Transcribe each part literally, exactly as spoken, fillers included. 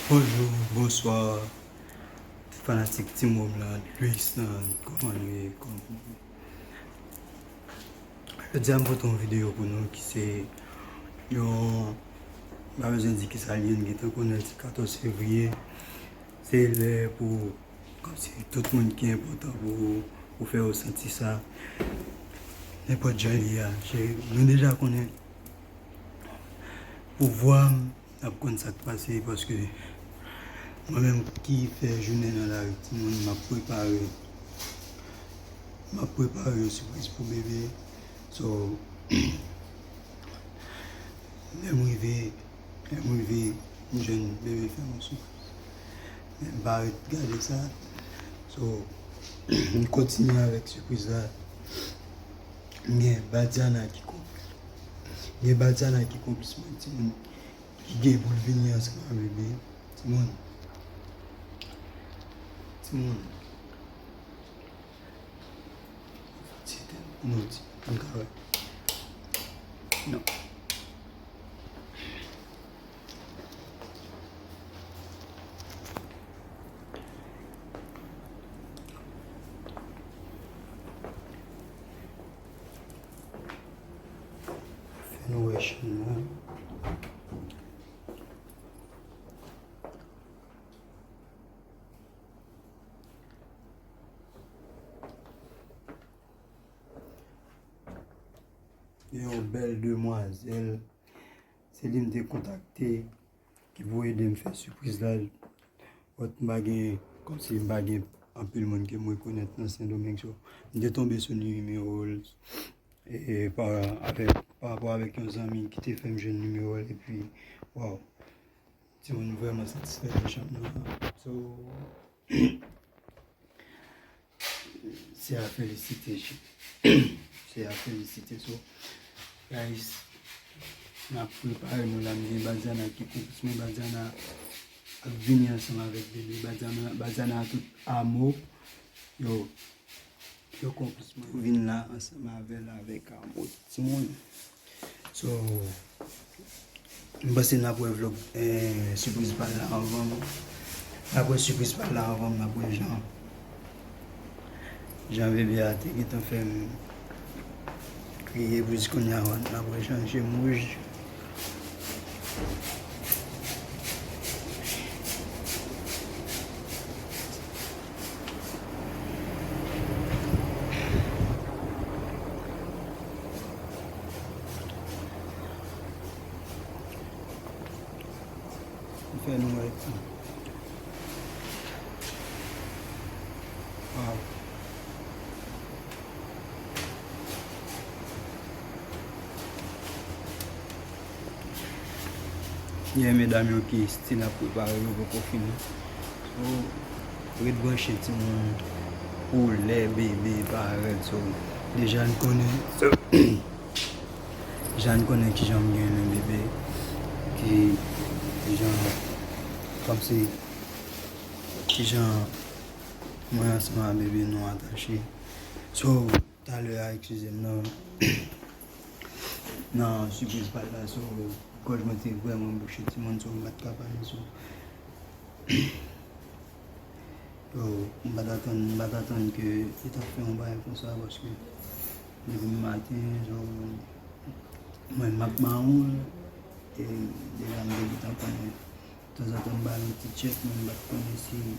Bonjou, bonswa, tout fanatik Team Rome lan, Luis lan, kòman nou ye, kòman nou ye? Jodi a m pote yon videyo pou nou ki se yon, m pa bezwen di kisa l ye, n gentan konnen l se katòz fevriye. Se lè pou, kòmsi, tout moun ki enpòtan pou ou, pou fè yo santi sa. Nenpòt jan li ye a, se, nou deja konnen pouvwa m, n ap konn sa k pase, paske mwen menm ki fè jounen nan lari timoun, m ap prepare, m ap prepare yon sipriz pou bebe. So, lè m rive, lè m rive, m jwenn bebe fè m yon sipriz. Men m pa ret gade sa. So, m kontinye avèk sipriz la. M gen Badiana ki konplis. M gen Badiana ki konplis mwen, timoun. Ki gen pou l vini ansanm avè bebe. Timoun. Timoun. Ti tèt pou nou, timoun. Ann ka wè. Non. Fè nou wè chanm nan. Gen yon bèl demwazèl, se li m te kontakte ki pou ede m fè sipriz la. But m pa gen, kòmsi m pa gen anpil moun ke m rekonèt nan Sendomeng, so m te tonbe sou nimewo l, e, pa, avèk, pa rapò avèk yon zanmi ki te fè m jwenn nimewo l, epi, waw, timoun, m vrèman satisfè de chanm nan. So, se a felisite, se a felisite. So, guys, n ap prepare nou la, m gen Badiana ki konplis mwen, Badiana ap vini ansanm avèk bebe, Badiana, Badiana tout amo, yo, yo konplis mwen. Vin la ansanm avè l, avèk amo, timoun. So, m panse n ap wè vlog, eh, sipriz pa l la anvan m. N ap wè sipriz pa l la anvan m, n ap wè jan, jan bebe a te gentan fè m kriye, pou jis kounye a, n ap wè jan je m wouj. M fè nou wè. Waw. Gen medam yo ki still ap prepare, yo poko fini. So, ret branche timoun pou lè bebe parèt. So, deja n konnen. So, deja n konnen kijan m gen nan bebe. Ki, kijan, kòmsi, kijan mwen ansanm ak bebe nou atache. So, talè a, eskize m, nan, nan sipriz pa l la, so, gòj mwen te vrèman bouche, timoun, so, m pa t ka pale, so. Yo, m pa t atann, m pa t atann ke li t ap fè yon bagay konsa, paske depi maten, so, mwen, m ap mawon, e deja m te gentan konnen. Tanzantan m ba l yon ti tchèk, men m pa t konnen si, m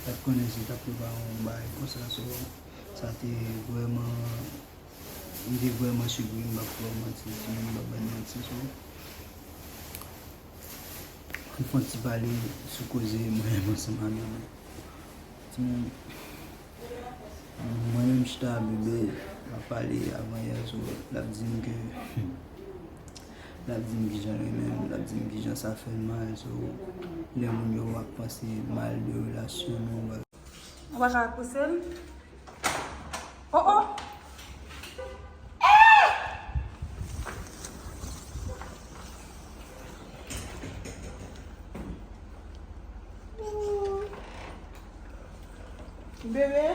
pa t konnen si l t ap prepare yon bagay konsa, so, sa te vrèman, m te vrèman sipriz, m p ap fè w manti, timoun, m p ap bay manti, so, ann fè yon ti pale sou koze mwen menm ansanm avè mwen. Timoun, mwen menm chita bebe, m ap pale avan yè, so, l ap di m ke, l ap di m kijan l renmen m, l ap di m kijan sa fè l mal, so, lè moun yo ap panse mal de relasyon nou, ou pa ka pouse l. Oh, oh! Bebe.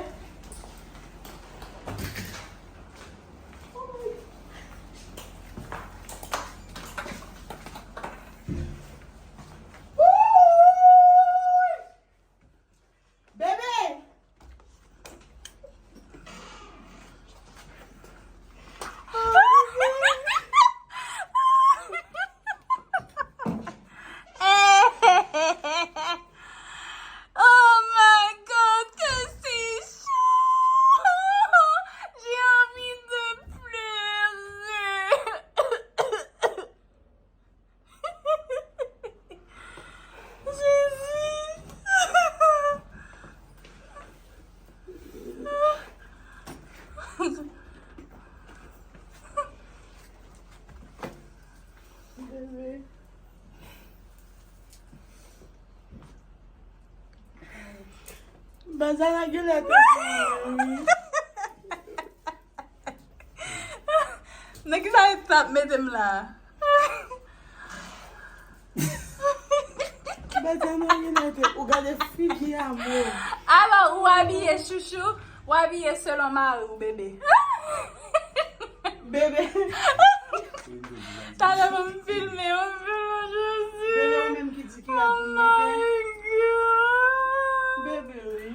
Bazala genlè te wi. Nan ki sa yo t ap mete m la? Bazala genlè te, ou gade figi a mwen. Alò, ou abiye chouchou, ou abiye selon mari w, bebe. Bebe. Talè m filme, m filme, Jezi. Bebe, ou menm ki di ki rad pou mete. Oh my God. Bebe, wi.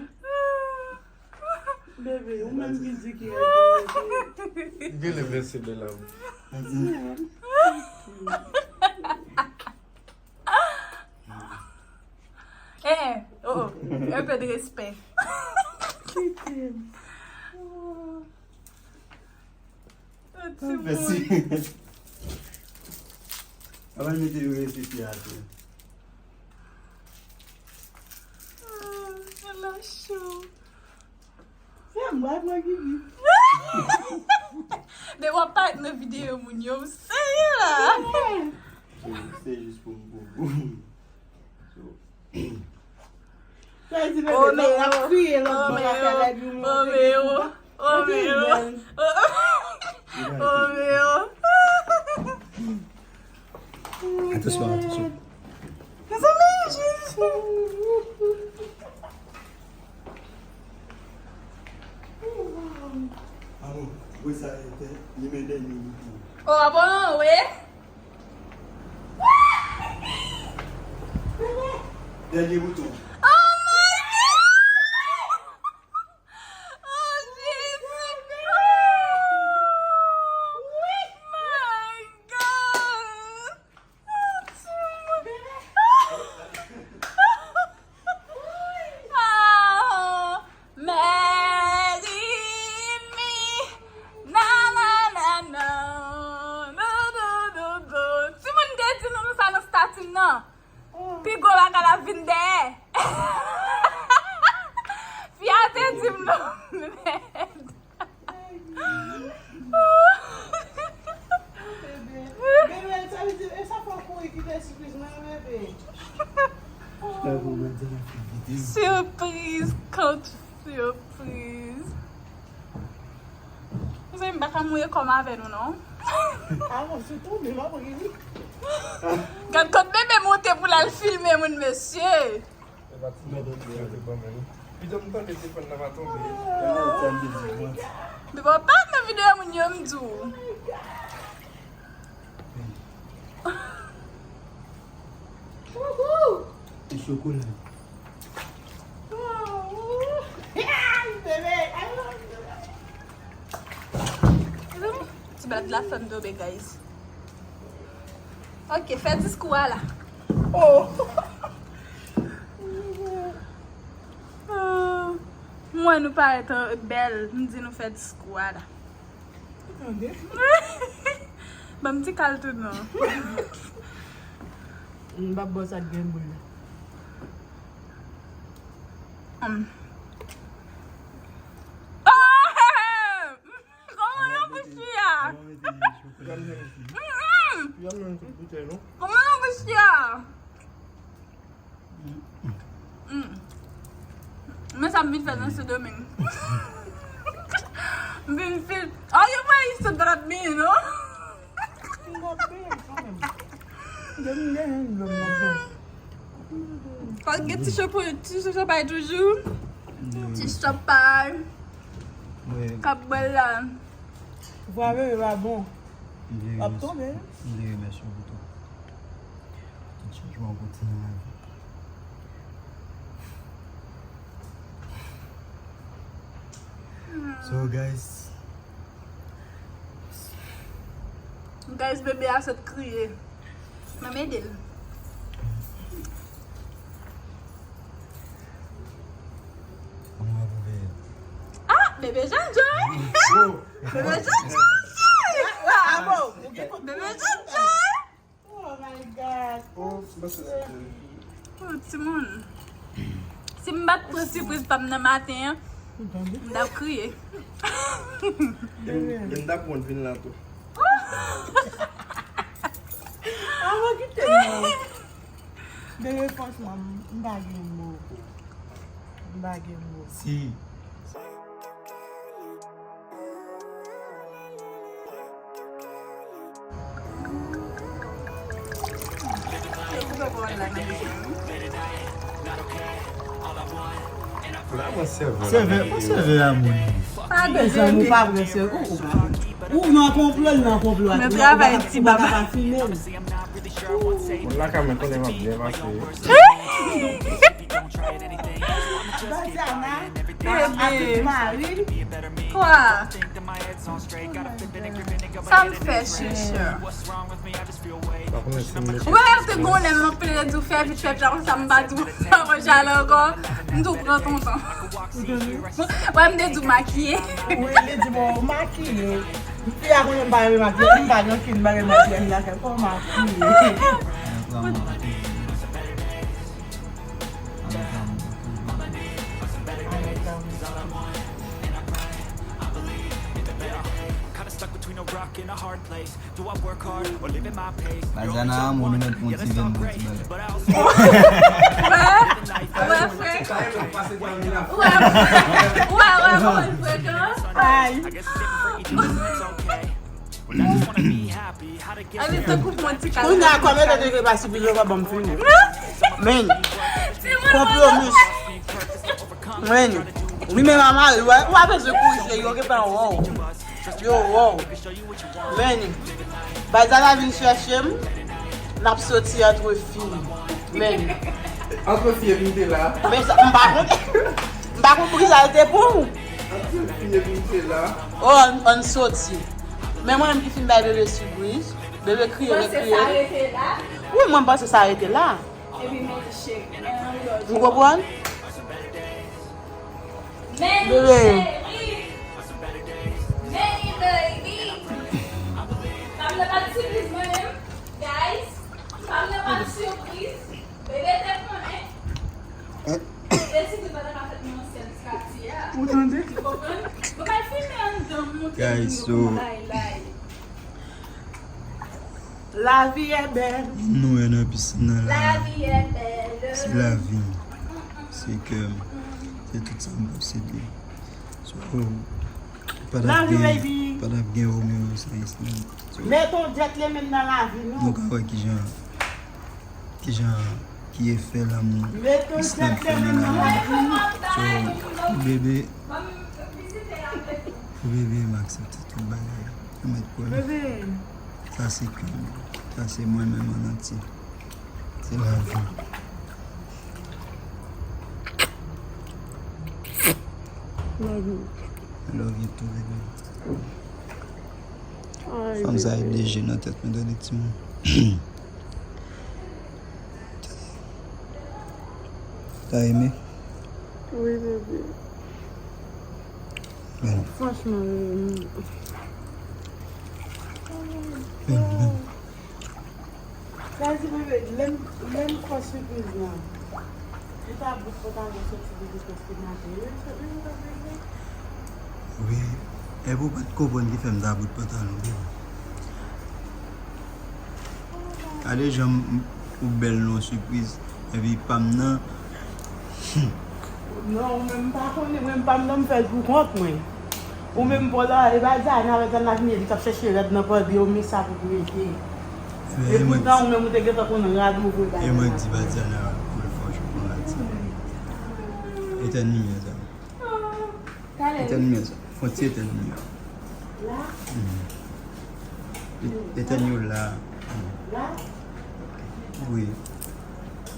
Bebe, ou menm ki di ki rad pou mete. Genlè vèse de lam. Eh, eh, oh, oh, un peu de respect. Kite m. Mèsi. Ala mete yo rete pi atè. Ah, la cho. Fè m bwè mwen gigi. De w ap parèt nan videyo moun yo, ou serye la? Se jis pou m, pou m. Sa di bebe, Romeo, ap kriye lòt bò lakay la, di Romeo, Romeo, Romeo. Romeo. Atansyon, atansyon. Mezanmi, Jezi. Amò, wè sa, li men dènye bouton. Oh, abon, wi. Dènye bouton. Oh my God! Oh, Jezi! Oh my God! Oh, timoun! Ah, marry me. Na, na, na, na. Do, do, do, do. Timoun te di nou, nou sa nan stati m nan. Pi gwo bagay la vin dèyè. Fi a te di m non. Mèd. Bebe, bebe, sa vle di, e sa fè w kouri kite sipriz mwen, bebe. Surprise contre surprise. Mezanmi, m pa ka mouye kò m avè nou, non. Ah, bon, se tonbe, m ap ri, wi. Gad kot bebe monte pou l al filme moun, mesye. Se pa ti mèt ki rete kanmenm. Pito m tande telefòn nan pa tonbe. Bebe, w pa nan videyo moun yo, m di w. Ti chokola. Ti blag la fè m tonbe, guys. Ok, fè diskou a la. Oh! Ah, m wè nou parèt, euh, bèl, m di nou fè diskou a la. Tande. Ban m ti kal tou non. M p ap bò sa k gen boul la. Hmm. Ah! Kòman yon bouchi a? Mm-mm. Kòman yon bouchi a? Mm. Men sa m vin fè nan Sendomeng. M vin fil. Oh, yo pa isit dat mi, non? Fòk gen ti chanpay, ti chanpay toujou. Ti chanpay. K ap bwè l la. Vwa bebe pa bon. W ap tonbe. M vle remèsye w pou tout, tout chanjman w pote nan lavi. So, guys. Guys, bebe a sot kriye. Mwen ede l. Ah, bebe Janjay! Bebe Janjay! Bebe Janjay! Oh my God. Oh, timoun. Si m pa t pran sipriz pa m nan maten an, m t ap kriye. Linda konn vin la tou. Avan kite m non. Bebe, franchman, m pa gen mo. M pa gen mo. Si. Sèvè, pa sèvè a moun. Pa bezwen, ou pa bezwen, ou, ou pa bezwen. Ou nan konplo, l nan konplo a tou. Men travay ti baba. Ou pa ka pa fimen. Moun lakay mwen konnen m ap byen pase. Badiana, avèk mari. Kwa? Sa m fè, chouchou? Ou wè, te gon lè m ap plede di w fè vit, fè vit, apre sa m pa di w pa manje ale ankò. M di w pran ton tan. Wè, m te di w makiye. Wi, li di bon, makiye. Fi a konnen m pa renmen makiye, m pa gen ankenn bagay makiye lakay, fò makiye. Badiana, mwen menm pou ti venn pou ti bagay. Wè, wè, frè. Wè, wè, wè, frekan. Ay. Kounye a, kòm yo te degle pa sipriz yo pa ban m fini. Men, konpwomis. Men, li menm a mari, wè, ou pa bezwen kouri, cheri, yo gen plan wè w. Yo wè w. Men, Badiana vin chèche m, n ap soti antre fi. Men. Antre fi epi m te la. Men sa, m pa konn, m pa konn poukisa l te pran w. Antre fi epi m te la. Oh, ann, ann soti. Men mwen menm ki fin bay bebe sipriz. Bebe kriye, bebe kriye. Wi, mwen panse sa rete la. Epi men cheri, men anlòj. Ou konprann? Men cheri. Men baby. Pa m nan pa t sipriz mwen menm, guys. Pa m nan pa t sipriz. Bebe te konnen. Bebe sipriz pa ta ka fèt nan yon sèl katye a. Ou tande? Ou konprann? Mwen pa fimen anndan, m montre nou yon bagay. Lavi est belle. Nou wè nan pisin nan la. Lavi est belle. Se lavi. Se kè m. Se tout sa m posede. So, pa t ap gen, pa t ap gen Romeo san Islande. So, met yon djèt li menm nan lavi nou. Nou ka wè kijan, kijan, ki efè lanmou Islande fè nan lavi nou. So, pou bebe, pou bebe, m aksepte tout bagay. Ou mèt kwè. Bebe. Sa se kè m. Sa se mwen menm an antye. Se lavi. Love you. Love you too, baby. Ay, fanm sa e bebe. De je nan tèt mwen, tande timoun. Ta renmen? Wi, bebe. Franchman, bebe. Sa di, bebe, lè m, lè m fè sipriz lan, ou ta bout pantalon soti depi pèske maten yo, soti ou ta bebe? Wi, epi ou pa t konprann ki fè m ta bout pantalon, bebe. Gade jan m, ou bèl nan yon sipriz, epi pa m nan. Non, ou menm m pa konnen, mwen m pa m nan, m fè l pou kont mwen. Ou menm pou la, e pa Diana, avè Diana vini, li t ap chèche rad nan pòch li, yo, men sa pou pou mete. E poutan, ou menm ou te gentan konn rad ou voye bay Diana. E mwen di pa Diana pou l fè yon chou pou rad sa. Etèn limyè sa. Etèn limyè sa. Fon ti etèn limyè. La? Mhm. E-, etèn yo la. La? Wi.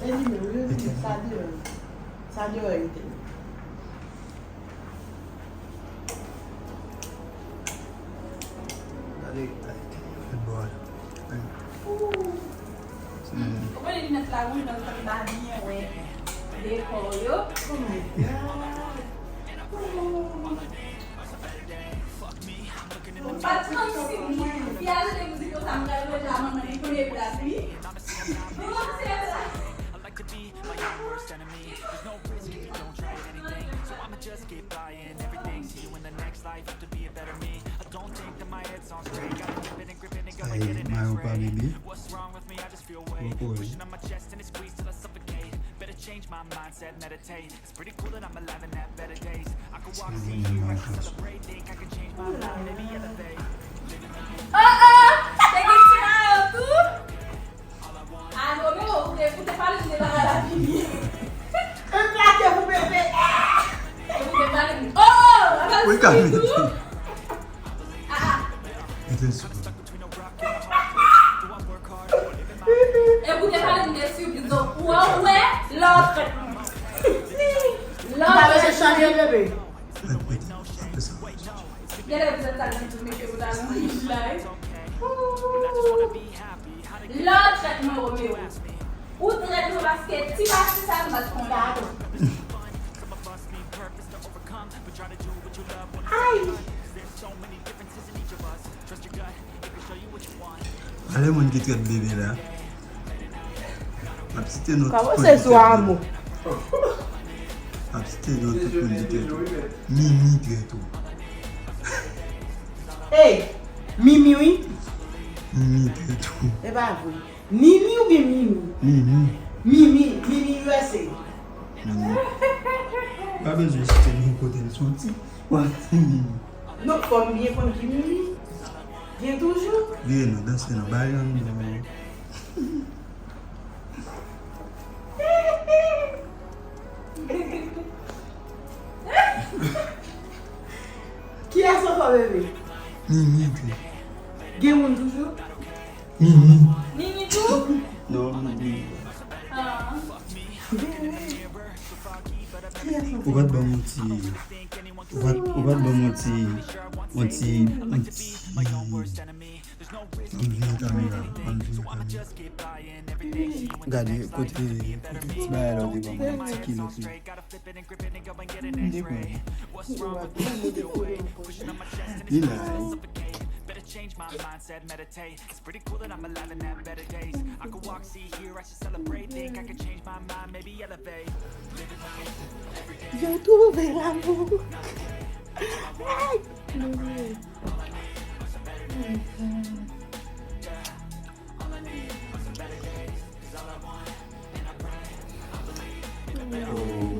E limyè, wi, wi, sa deyò. Sa deyò etèn. Gade, gade, gade bò a. Ou konnen linèt la wouj, nan tan pa byen wè dekò yo. Oh my God. Ou pa trann si fi a se te di konsa, m pral wè la manman li premye blag li. Mwen se la. Sa e mayo pa bebe. Poko wi. Oh, oh! Te gen ti mayo tou? Ah, Romeo, ou te, ou te pale m de bagay la fini. Ou plake pou bebe. Ou te pale m. Oh, oh, la pale fini tou. Ah, ah. Mete sou. E pou te pale m de sipriz, ou wè, lòt. Lòt. Ou pa bezwen chanje, bebe. Genlè pou tèt sa gen tout mesye pou ta nan jij la wi. Lè w trèt mwen Romeo, ou trèt mwen paske ti pati sa m bat konn. Ay. Pale moun ki trèt bebe la. M ap site non tout moun ki trèt bebe. M ap site non tout moun ki trèt ou. Mimi trèt ou. Ey, Mimi wi. Mimi trèt ou. E pa vre. Nini oubyen Mimi? Mimi. Mimi, Mimi U S A. Mimi. Pa bezwen site non kote l soti. Wè, Mimi. Non, fò m byen konn ki Mimi. Byen toujou. Vire non, danse non, bay yon non. Kiyès ankò, bebe? Mimi tou. Gen moun toujou? Mimi. Mimi tou? Non, Mimi. Ah. Ou pa t ban m yon ti, ou pa t, ou pa t ban m yon ti, yon ti, yon ti. Ann vire kamera, ann vire kamera. Gade kote, kote ti bagay la ou te ban mwen, ti kilòt la. M te pran. Li la. Yo twouve lanmou. Ay!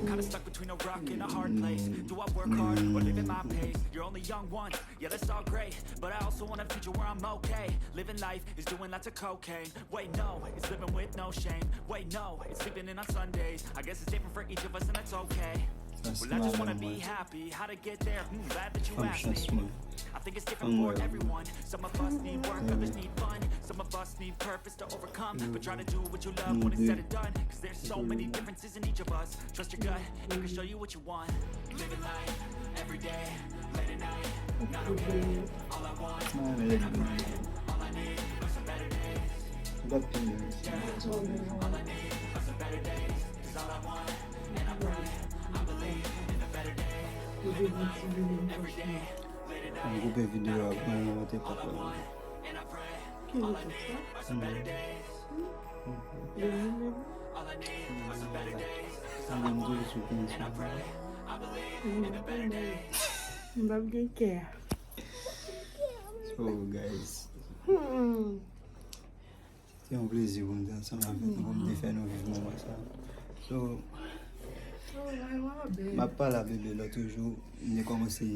Kinda stuck between a rock and a hard place. Do I work hard or live at my pace? You're only young once, yeah, that's all great. But I also want a future where I'm okay. Living life is doing lots of cocaine. Wait, no, it's living with no shame. Wait, no, it's sleeping in on Sundays. I guess it's different for each of us, and that's okay. Well, I just wanna be happy. How to get there? Hmm, glad that you asked me. I think it's different for everyone. Some of us need work, others need fun. Some of us need purpose to overcome. But try to do what you love when it's said and done. 'Cause there's so many differences in each of us. Trust your gut, it can show you what you want. Living life, every day, late at night. Not okay. All I want, all I need are some better days. All I need are some better days. 'Cause all I want, and I pray, I believe in a better day. Every day, late at night. Mwen koupe videyo a, mwen mete kòb la. Ki videyo sa? Mwen toujou sou kondisyon. M p ap gen kè. So, guys. Hmm. Se yon plezi pou m te ansanm avèk nou, pou m te fè nou viv moman sa. So, m ap pale a bebe lòt jou, m te kòmanse,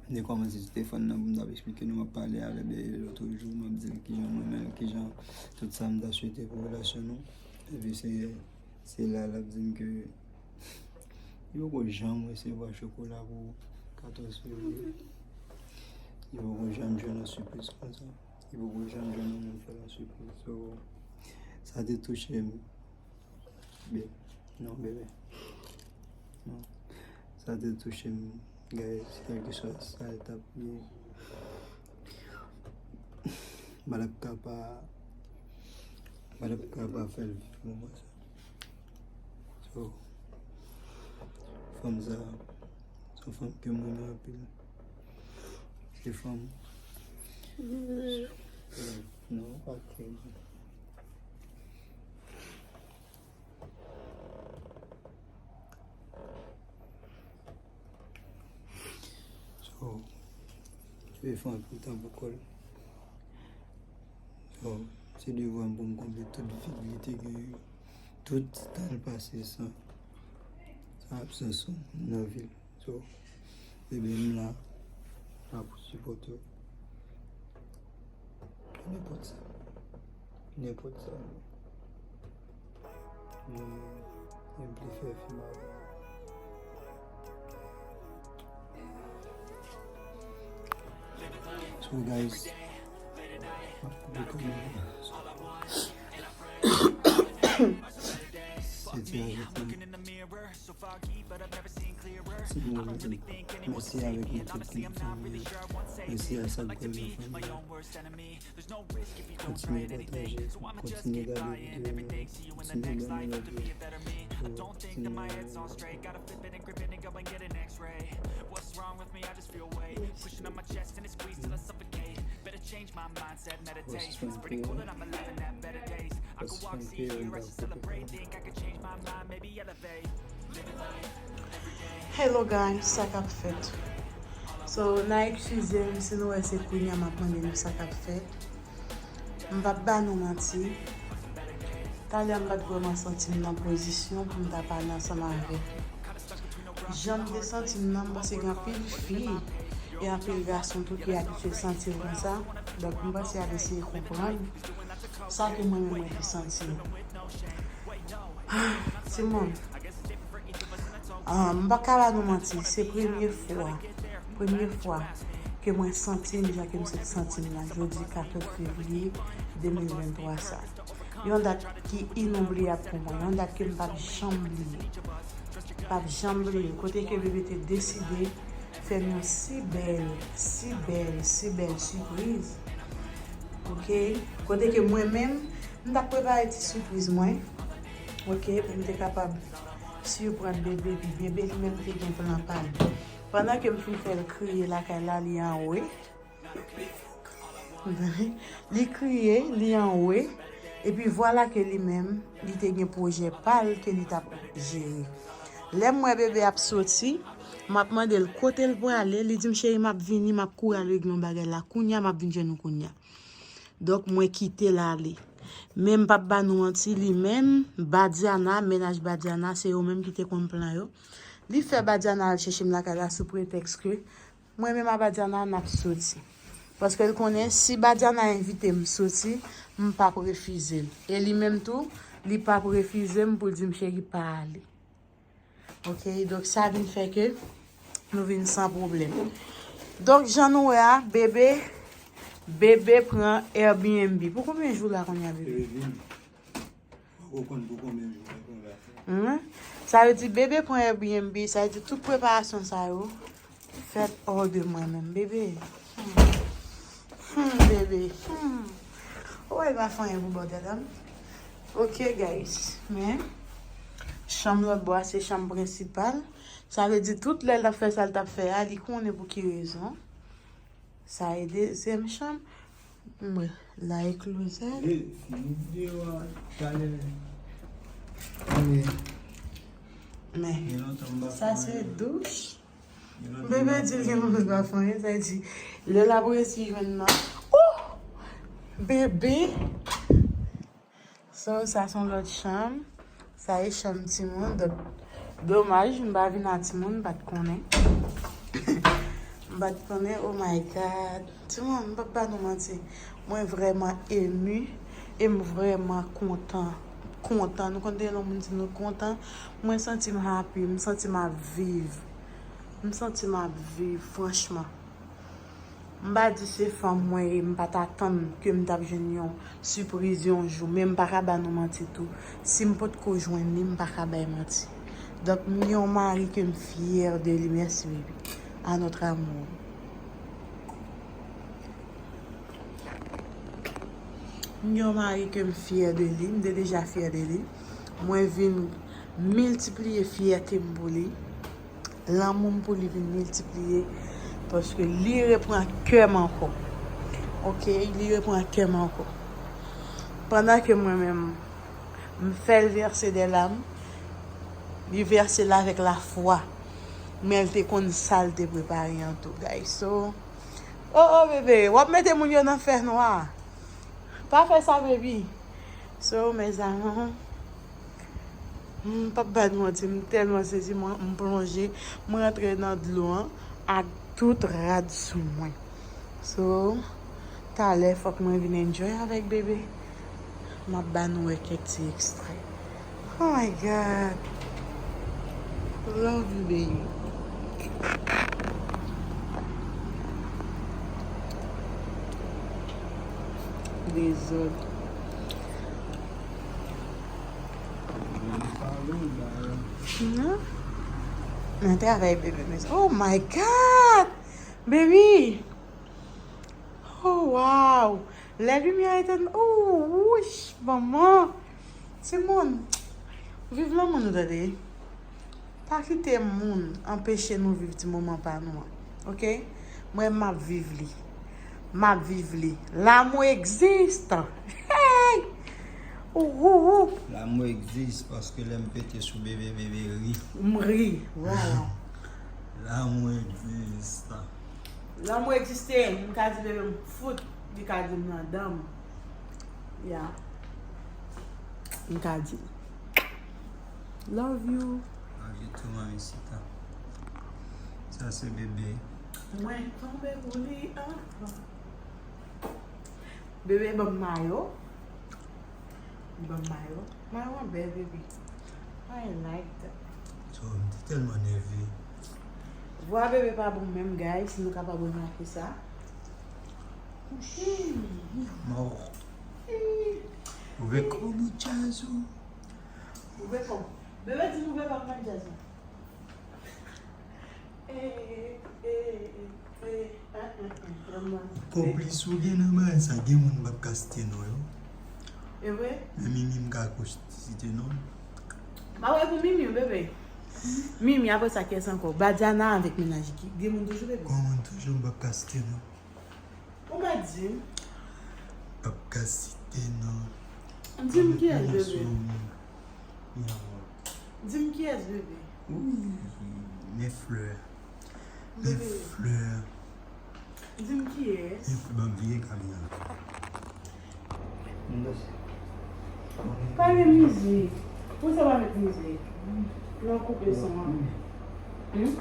m te kòmanse sou telefòn nan pou m t ap eksplike nou, m ap pale avèk bebe lòt jou, m ap di l kijan m renmen l, kijan tout sa m ta swete pou relasyon nou. Epi se, se la l ap di m ke li poko janm resevwa chokola pou katòz fevriye. Li poko janm jwenn yon sipriz konsa. Li poko janm jwenn yon moun fè l yon sipriz. So, sa te touche m. Be-, non, bebe. Non. Sa te touche m, guys, kèlkeswa sa l t ap ye. M pa t ap ka pa, m pa t ap ka pa fè l viv moman sa. So, fanm sa, se yon fanm ke m renmen anpil. Se fanm. Non, pa kè. So, li fè anpil tan pou kò l. So, se devwa m pou m konble tout vid li te gen yo. Tout tan l pase san, san absans ou nan vi l. So, bebe, m la, la pou sipòte w. Nenpòt sa. Nenpòt sa. Mwen, mwen vle fè fim avè w. So, guys, m ap koupe kamera. Se ti ajoute. Ti mwen, mèsi avèk nou tout ki nan fanmi an. Mèsi a Sabrina fanmi an. Kontinye pataje, kontinye gade videyo nou, kontinye ban nou love yo. Kontinye What's wrong with me? I just feel weight pushing on my chest and it squeezes till I suffocate. Better change my mindset, meditate. Spreading cool and I'm alive in that better days. I can walk, see, hear, I should celebrate. Think I could change my mind, maybe elevate. Hello guys, sa k ap fèt? So, n a eskize m si nou wè se kounye a m ap mande nou sa k ap fèt. M p ap ba nou manti. Talè a m pa t vrèman santi m nan pozisyon pou m ta pale ansanm avèk nou. Jan m te santi m nan, m panse gen anpil fi e anpil gason tou ki abitye santi l konsa. Donk, m panse y ap eseye konprann sa ke mwen menm mwen te santi. Timoun, ah, m pa ka ba nou manti, se premye fwa, premye fwa ke mwen santi m jan ke m sot santi m nan, jodi katòz fevriye de mil venntwa sa. Yon dat ki inoubliyab pou mwen, yon dat ke m p ap janm bliye. P ap janm bliye. Kote ke bebe te deside fè m yon si bèl, si bèl, si bèl sipriz. Oke? Kote ke mwen menm, m t ap prepare ti sipriz mwen. Oke? Pou m te kapab siprann bebe, pi bebe li menm te gen plan pa l. Pandan ke m fin fè l kriye lakay la, li anwe. Li kriye, li anwe, epi vwala ke li menm, li te gen pwojè pa l ke li t ap jere. Lè m wè bebe ap soti, m ap mande l kote l prale, li di m, "Cheri, m ap vini, m ap kouri al regle yon bagay la kounya, m ap vin jwenn ou kounya." Donk, mwen kite l ale. Men m p ap ba nou manti, li menm, Badiana, mennaj Badiana, se yo menm ki te konn plan yo. Li fè Badiana al chèche m lakay la sou pretèks ke mwen menm a Badiana n ap soti. Paske l konnen si Badiana envite m soti, m p ap refize l. E li menm tou, li p ap refize m pou l di m, "Cheri, pa ale." Oke, donk sa vin fè ke nou vin san pwoblèm. Donk, jan nou wè a, bebe, bebe pran Airbnb. Pou konbyen jou la kounye a, bebe? Ou konn pou konbyen jou mwen pran la? Sa vle di bebe pran Airbnb, sa vle di tout preparasyon sa yo fèt hors de mwen menm, bebe. Hmm. Hmm, bebe. Hmm. Ou wè, l pa fè anyen pou bòdèl la. Ok, guys. Men, chanm lòt bò a, se chanm prensipal. Sa vle di tout lè l t ap fè sa l t ap fè a, li konnen pou ki rezon. Sa e dezyèm chanm. Mwen, la e klozèt. Li, li deyò a, talè. Men, sa se douch. Bebe di l gen lontan l pa fè anyen, sa di, lè l ap resi jwenn nan. Oh! Bebe! So, sa se yon lòt chanm. Sa e chanm timoun. Donk, domaj, m pa vin a timoun, m pa t konnen. M pa t konnen, oh my God. Timoun, m p ap ba nou manti. Mwen vrèman emu e m vrèman kontan. Kontan. Nou konn de lè yon moun di nou kontan. Mwen santi m happy, m santi m ap viv. M santi m ap viv, franchman. M pa di se fanm mwen ye, m pa t atann ke m t ap jwenn yon sipriz yon jou, men m pa ka ba nou manti tou. Si m potko jwenn li, m pa ka bay manti. Donk, m gen yon mari ke m fyè de li, mèsi, baby. À notre amour. M gen yon mari ke m fyè de li, m te deja fyè de li. Mwen vin miltipliye fyète m pou li. Lanmou m pou li vin miltipliye, paske li reprann kè m ankò. Ok, li reprann kè m ankò. Pandan ke mwen menm, m fè l vèse dè lam, li vèse l avèk lafwa. Men l te konn sa l te prepare an tou, guys. So, oh, oh, bebe, w ap mete moun yo nan fènwa. Pa fè sa, baby. So, mes amours, M p ap ba nou manti, m tèlman sezi, mwen, m plonje, mwen rantre nan dlo an ak tout rad sou mwen. So, talè, fòk mwen vin enjoy avèk bebe. M ap ba nou wè kèk ti ekstrè. Oh my God. Love you, baby. Dezòd. Non. Nan travay, bebe, mes. Oh my God! Baby! Oh, wow! Lè limyè a etenn, oh, wouch, manman! Timoun, viv lanmou nou, tande. Pa kite moun anpeche nou viv ti moman pa nou an, oke? Mwen, m ap viv li. M ap viv li. L'amour existe! Hey! Ou, ou, ou. L'amour existe paske lè m pete sou bebe, bebe ri. M ri. Wow. L'amour existe. Lanmou egziste, m ka di bebe m fout, li ka di m nan dan m. Ya. M ka di l. Love you. Love you too, Mami Sita. Sa se bebe. Mwen tonbe pou li anvan. Bebe ban m mayo. Ban m mayo. Mayo an bèl, bebe. I like that. So, m te tèlman nève. Vwa bebe pa bon menm, guys, si nou kapab remake sa. Mò. Ouvè kò bout djaz ou. Ouvè kò. Bebe di m ouvè kò bout djaz ou. Konplis ou gen nan bagay sa, gen moun m p ap ka site non yo. E vre? Men Mimi m ka ko site non. M ap reponn Mimi, bebe. Mimi, apre sa, kiyès ankò? Badiana avèk mennaj li. Gen moun toujou, bebe. Gen moun toujou m p ap ka site non. Ou pa di m. P ap ka site non. Di m kiyès, bebe. Di m kiyès, bebe. Wi, men flè. Men flè. Di m kiyès. Men flè, ban m vire kamera. Pa gen mizik. Pou sa pa met mizik. Nan koupe son an. Hmm?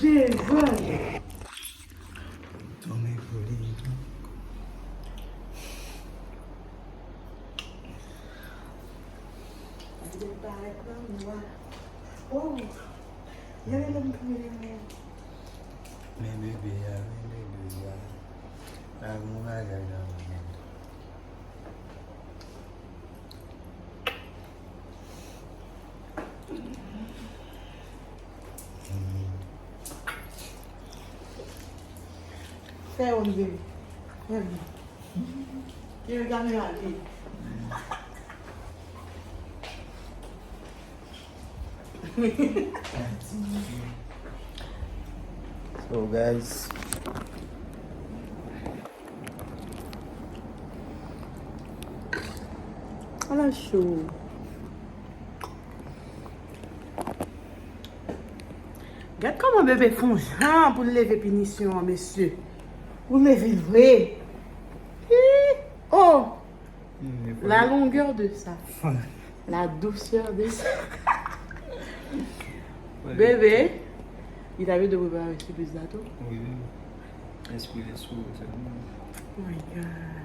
Dezòd. Tonbe pou li. Gade l parèt nan nwa. Oh! Gade lè m tonbe nan nwa. Men bebe a, men bebe a. Pa gen bagay nan men. Fè yon bebe. Fè yon. Ki yon kamera li. So, guys. Ala cho. Gad kòman bebe fè yon jan pou l leve pinisyon an, mesye. Ou leve l vre. Hi! Oh! La longueur de ça. La douceur de ça. Bebe, li ta vle prepare sipriz la tou. Wi, wi. Enspire sou ou sèlman. Oh my God.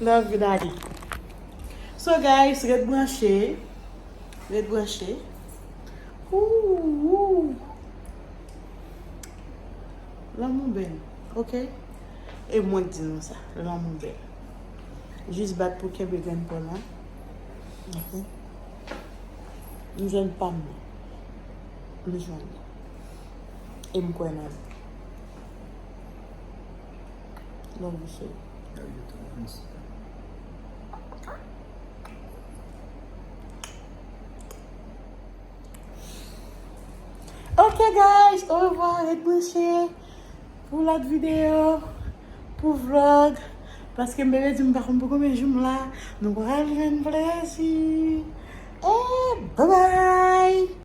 Love you, daddy. So, guys, ret branche. Ret branche. Ooh, ooh. Lanmou bèl, oke? E mwen k di nou sa, lanmou bèl. Jis bat pou kenbe grenn pòl la. Oke? M jwenn pa m nan. M jwenn li. E m kwè nan li. Love you, sweet. Ok, guys, au revoir, ret branche pou lòt videyo, pou vlog, paske m bebe di m pa konn pou konbyen jou m la, nou pral jwenn plezi. E bye bye!